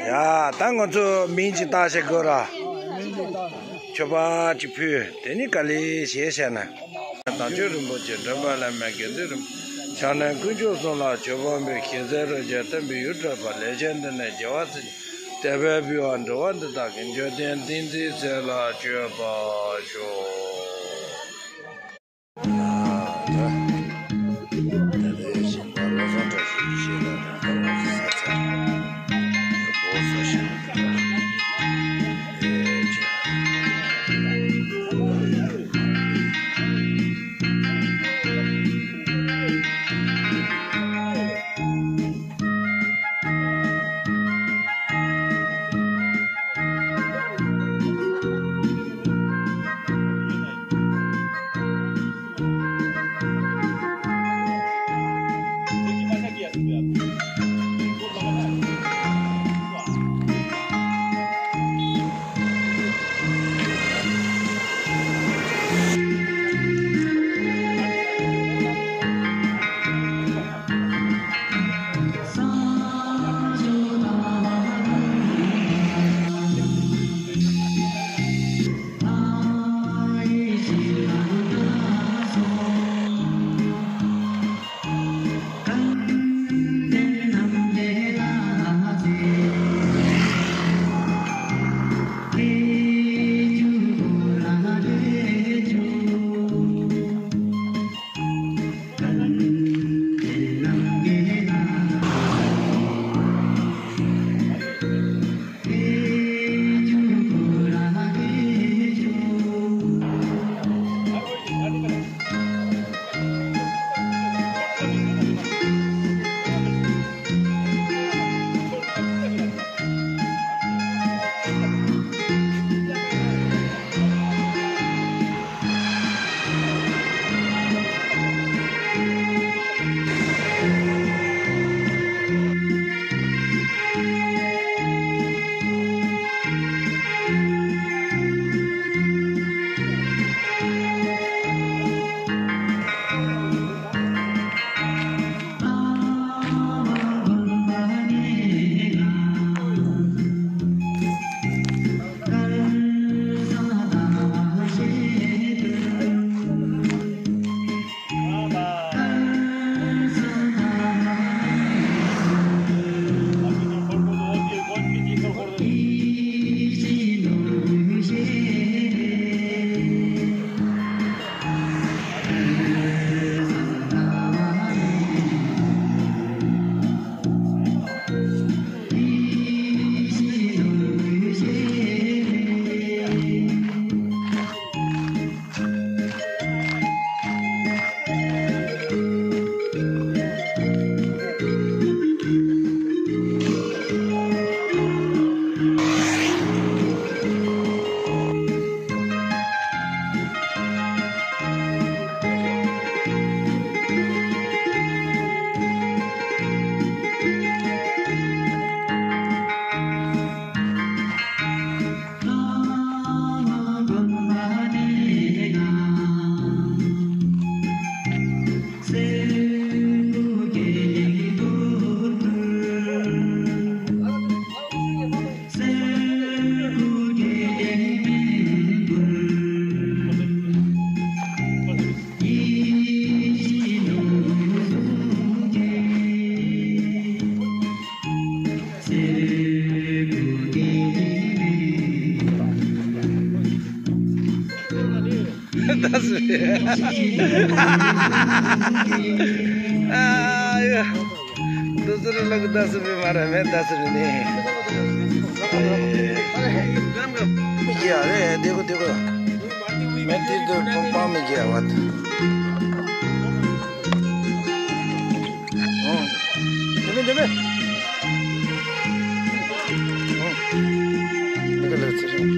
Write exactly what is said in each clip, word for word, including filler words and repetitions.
ཡ། ད་ང་ཚོ་མིང་ཅིག་བཏགས་བྱེད་དགོས་ར། མཆོད་པ་ཅིག་ཕུལ། དེ་ནི་ག་ལེ་ཞེས་བཤད་ན། དམ་ཆོས་རིན་པོ་ཆེ་སྒྲོལ་མ་བླ་མའི་དགེ་འདུན་རིན་པོ་ཆེ། ཕྱག་ན་དཀོན་མཆོག་གསུམ་ལ་མཆོད་པ་འབུལ། ཞལ་ཟས་རིན་ཆེན་བསྟན་པའི་ཡུལ་སྤྲོས་པ། ལས་ཅན་འདི་ནས་རྒྱལ་བ་སྲས་ཀྱི། དད་པས་འབུལ་བ་འགྲོ་བ་འདི་དག་གི། འབྱོར་ལྡན་ཏིང་འཛིན་སྲས་ལ་མཆོད་པར་ཤོག། ཨ་ཡ། དུ་ཟུར་ལག་ད་སུ་བི་མ་ར་མེ་ད་སུ་བི་ནི། མི་གི་ཨ་རེ་དེ་གོ་དེ་གོ། མེ་དེ་དུ་པང་པང་མི་གི་ཨ་བ་ད། ཨོ། དེ་མེ་དེ་མེ། ཨོ། དེ་ག་ལ་ཚེ་རིང་།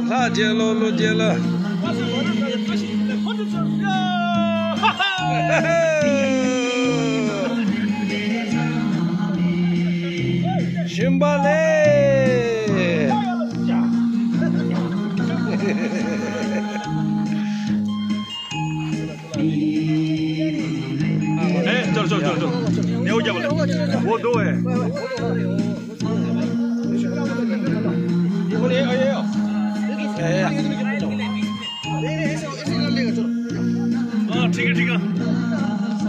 ལྷ་རྒྱལ་ལོ། ལོ་རྒྱལ་ལོ། ཞིམ་པ་ལེ། ए, चल, चल, चल, चल। ये हो क्या बोले? वो दो है। हाँ, ठीक है, ठीक है।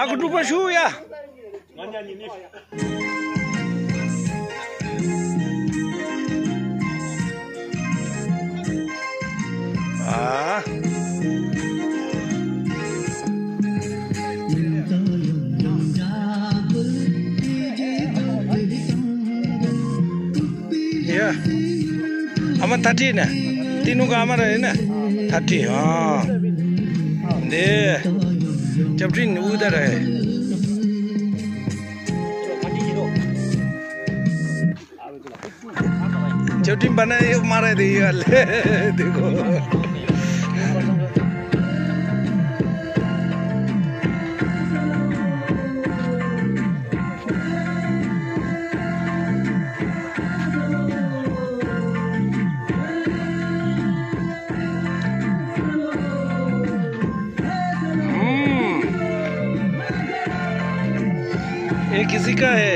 ཨ་ཁུ་སྤྲུལ་པ་ཞུ་ཡ། ཨ། ཡ། ཨ་མ་ཐ་ཁྲི་ནས། ཏི་ནུ་ག་ཨ་མ་ར་ཡིན་ན། ཐ་ཁྲི་ཨ། འདི། ཅབ་ཁྲིན་ཨུ་ད་ར་ཡིན། ཅབ་ཁྲིན་པ་ན་ཡོད་མ་རེད་དེ་ཡོད་ལེ་དེ་གོ། हम्म। ये किसी का है?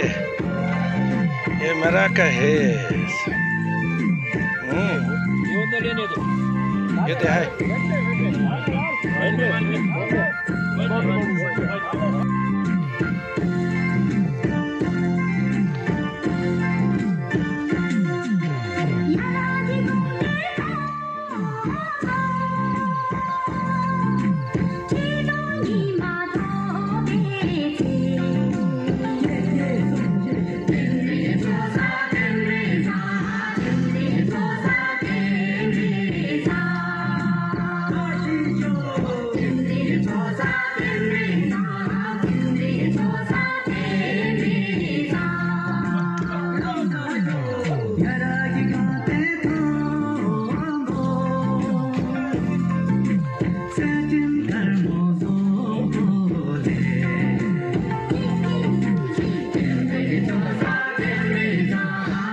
ये मेरा का है। हम्म। ये तो है।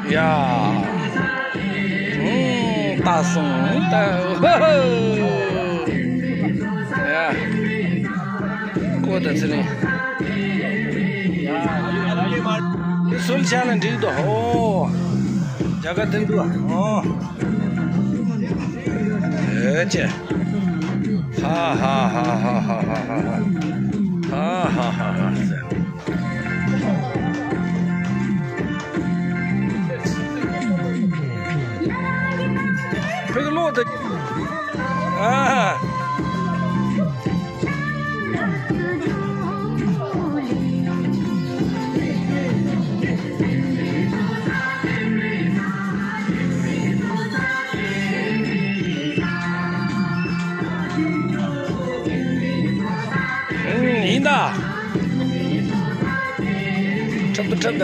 ཡ། ཨུམ། ད་སོང་ད། ཧོ་ཧོ། ཡ། ཀོ་ད་ཚེ་རིང་། སུལ་ཆ་ན་འགྲིག་དོ། ཨོ། རྒྱ་གར་དེ་འདུག་ཨ། ཨོ། ཨེ་ཅེ། ཧ་ཧ་ཧ། ཧ་ཧ་ཧ་ཧ། ཕ་གི་ལོག་ད། ཨ། ཨུམ། ཡིན་ད། འཁྲབ་ད་འཁྲབ་ད།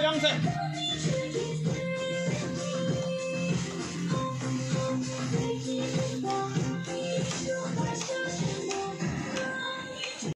ཡང་ཟེར།